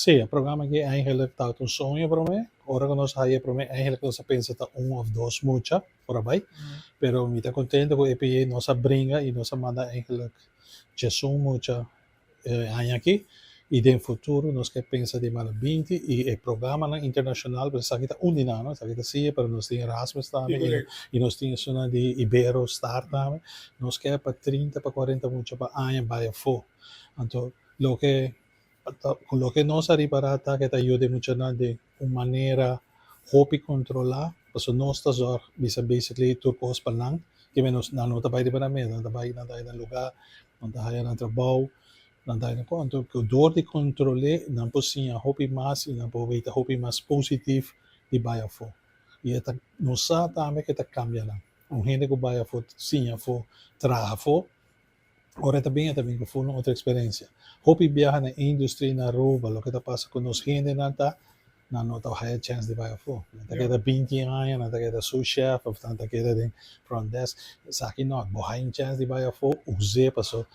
Sí, e programa aki eigenlijk ta un soño pa mi. Ora ku nos haya promé, eigenlijk nos a pensa ta un òf dos mucha por a bai. Pero mi ta kontentu ku EPI nos a bringa i nos a manda eigenlijk 11 mucha aña aki. I den futuro nos ke pensa di manda 20 i e programanan internashonal, pero esaki ta un di nan, no? Esaki ta SEA, pero nos tin Erasmus tambe i nos tin esunnan di Ibero Star tambe. Nos ke pa 30 pa 40 mucha pa aña bai afó. Anto loke ku loke nos a ripará ta ku ta yuda e muchanan den un manera hopi kontrolá, pasobra nos ta zòrg bisa basically tur kos pa nan, ke menos nan no ta bai riba nan mes, nan ta bai nan ta haña nan lugá, nan ta haña nan trabou, nan ta haña nan kos. Anto ku dor di kontrol'é nan por siña hopi mas i nan por weta hopi mas positif di bai afó. I e ta nos sa tambe ku e ta kambia nan. Un hende ku bai afó siña afó, traha afó, ora e ta bin, e ta bin ku ful un otro eksperensia. Hopi biaha na industria na Aruba, loke ta pasa ku nos hendenan ta, nan no ta haya chèns di bai afó. Nan ta keda 20 aña, nan ta keda sous chef òf nan ta keda den front desk. Esaki no, bo haya un chèns di bai afó, us'é paso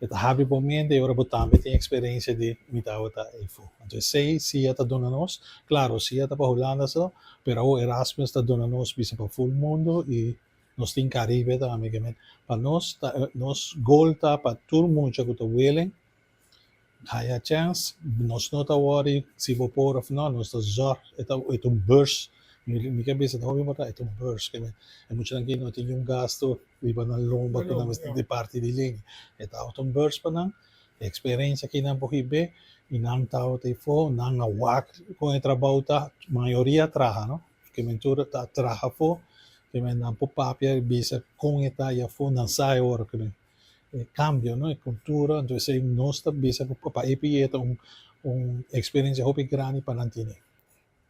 e ta habri bo mente i ora bo tambe tin eksperensia di mi tabata eifó. Anto esei SEA ta duna nos. Klaro, SEA ta pa Hulanda so, pero awor Erasmus ta duna nos bisa pa ful mundu i nos tin Caribe tambe ke men pa nos ta nos goal ta pa tur mucha ku ta willing haya chèns. Nos no ta wòri si bo por òf no, nos ta zòrg e ta e ta un beurs. Mi ke bisa ta hopi importante, e ta un beurs ke men e muchanan aki no tin niun gasto riba nan lomba ku nan mester di parti di lini. E tabata un beurs pa nan, e eksperensia ki nan por hib'é i nan tabata afó, nan a wak kon e trabou ta, mayoria a traha no. Ke men tur ta traha afó, ke men nan por papia i bisa kon e ta i afó, nan sa e ora ke men e kambio no, e kultura. Anto esei nos ta bisa ku pa EPI e ta un un eksperensia hopi grandi pa nan tene.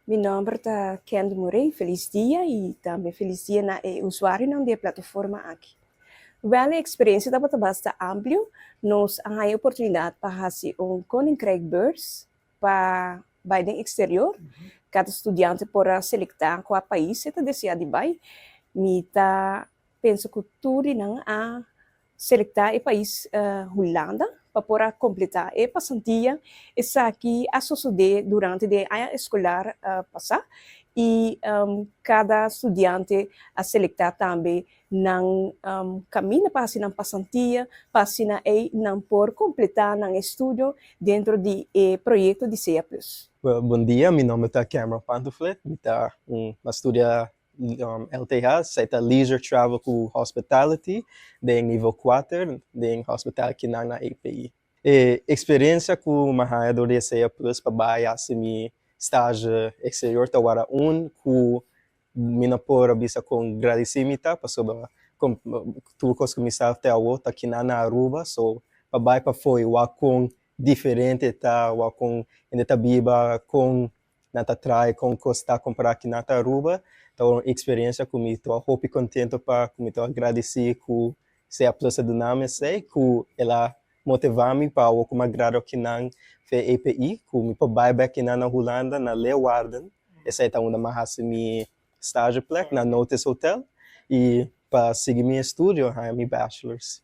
Mi nòmber ta Candy Murray, felis dia i tambe felis dia na e usuarionan di e plataforma aki. Wèl e eksperensia tabata basta amplio, nos a haña oportunidat pa hasi un Koninkrijkbeurs pa bai den eksterior. Kada studiante por a selektá kua pais e ta deseá di bai. Mi ta pensa ku tur di nan a selektá e pais Hulanda pa por a kompletá e pasantia. Esaki a sosodé durante di e aña eskolar pasá i kada studiante a selektá tambe nan kaminda pa hasi nan pasantia pa asina ei nan por kompletá nan estudio dentro di e proyekto di SEA Plus. Bon dia, mi nomber ta Cameron Pantoflet, mi ta un a studia LTH, esei ta Leisure Travel ku Hospitality den nivel kuater den Hospitality kinan na EPI. E eksperensia ku mi a haña dor di e SEA Plus pa bai hasi mi stage eksterior ta wara un ku Mi no por a bisa kon gradisí mi ta pasobra kon tur kos ku mi sa te awor ta kinan na Aruba, so pa bai pafó i wak kon diferente ta, wak kon hende ta biba, kon nan ta traha, kon kos ta kompará kinan ta Aruba, ta un eksperensia ku mi ta hopi kontento pa, ku mi ta gradisí ku sea Plus a duna mi esei, ku el a motivá mi pa awor ku mi a gradua kinan fe EPI, ku mi por bai bek kinan na Hulanda, na Leeuwarden, esei ta unda mi a hasi mi stageplek, na Notice Hotel, i pa sigui mi estudio haña mi bachelors.